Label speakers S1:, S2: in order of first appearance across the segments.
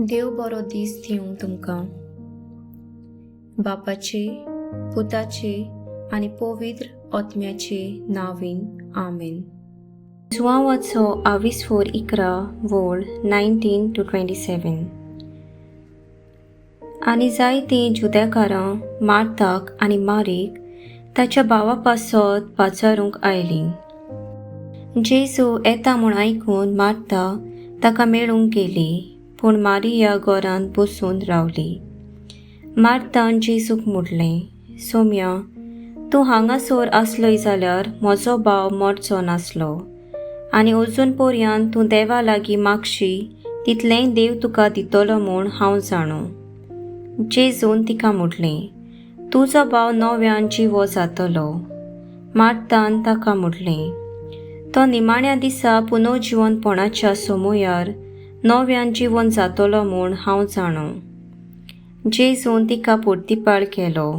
S1: देव बरो दीस दिवं तुमकां. बापाचे, पुताचे आनी पवित्र आत्म्याचे नांवान, आमेन. जुवांवाचो आविस्फोर 11 वोळ 19 टू 27. आनी जायतीं जुदेकारां मार्ताक आनी मारीक ताच्या भावा पासत पाचारूंक आयलीं. जेजू येता म्हूण आयकून मार्ता ताका मेळूंक गेली, पूण मारिया घरांत बसून रावली. मार्तान जेजूक म्हणलें, सोम्या, तूं हांगासर आसलोय जाल्यार म्हजो भाव मरचो नासलो. आनी अजून पर्यंत तूं देवा लागीं मागशी तितलेंय देव तुका दितलो म्हूण हांव जाणो. जेजून तिका म्हणलें, तुजो भाव नव्यान जिवो जातलो. मार्तान ताका म्हणलें, तो निमाण्या दिसा पुनर्जिवनपणाच्या समयार नव्यान जिवन जातलो म्हूण हांव जाणो. जेजून तिका परतिपाळ केलो,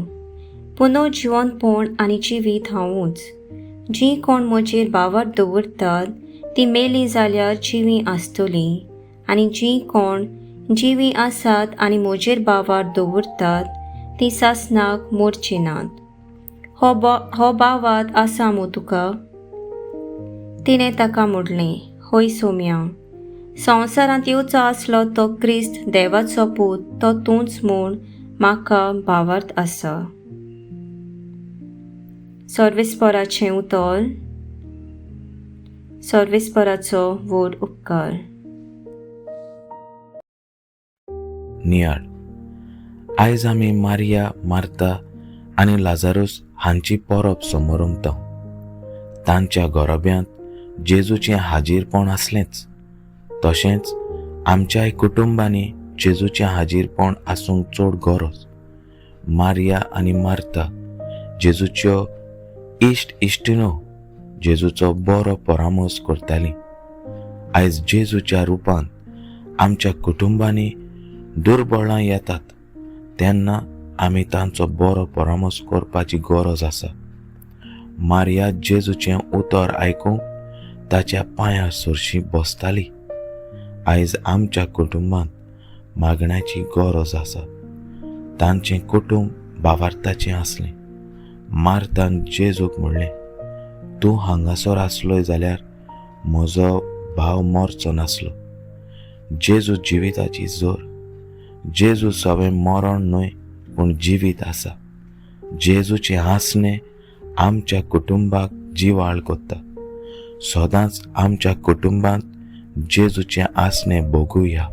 S1: पुनर्जिवनपण आनी जिवीत हांवूच. जीं कोण म्हजेर भावार्थ दवरतात तीं मेलीं जाल्यार जिवीं आसतलीं, आनी जीं कोण जिवीं आसात आनी म्हजेर भावार्थ दवरतात तीं सासणाक मोरचीं नात. हो भावार्थ आसा मू तुका? तिणें ताका म्हणलें, हय सोम्या, संवसारांत येवचो आसलो तो क्रिस्त देवाचो पूत तो तूंच म्हूण म्हाका भावार्थ आसा. सर्वेस्पराचें उतर. सर्वेस्पराचो व्हड उपकार.
S2: नियाळ. आयज आमी मारिया, मार्ता आनी लाजारूस हांची परब समोरंगता. तांच्या गोरब्यांत जेजूचें हाजीरपण आसलेंच, तशेंच आमच्याय कुटुंबांनी जेजूचें हाजीरपण आसूंक चड गरज. मारिया आनी मार्ता जेजूच्यो इश्ट इश्टिणो जेजूचो बरो परामर्श करतालीं. आयज जेजूच्या रुपान आमच्या कुटुंबांनी दुर्बळां येतात तेन्ना आमी तांचो बरो परामर्श करपाची गरज आसा. मारिया जेजूचें उतर आयकूंक ताच्या पांयां सरशीं बसताली. आयज आमच्या कुटुंबांत मागण्याची गरज आसा. तांचें कुटुंब भावार्थाचें आसलें. मार्तान जेजूक म्हणलें, तूं हांगासर आसलोय जाल्यार म्हजो भाव मरचो नासलो. जेजू जिविताची जोर. जेजू सवें मरण न्हय पूण जिवीत आसा. जेजूचें हांसणें आमच्या कुटुंबाक जिवाळ करता. सदांच आमच्या कुटुंबांत जेजूचें आसणें भोगुया.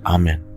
S2: आमेन.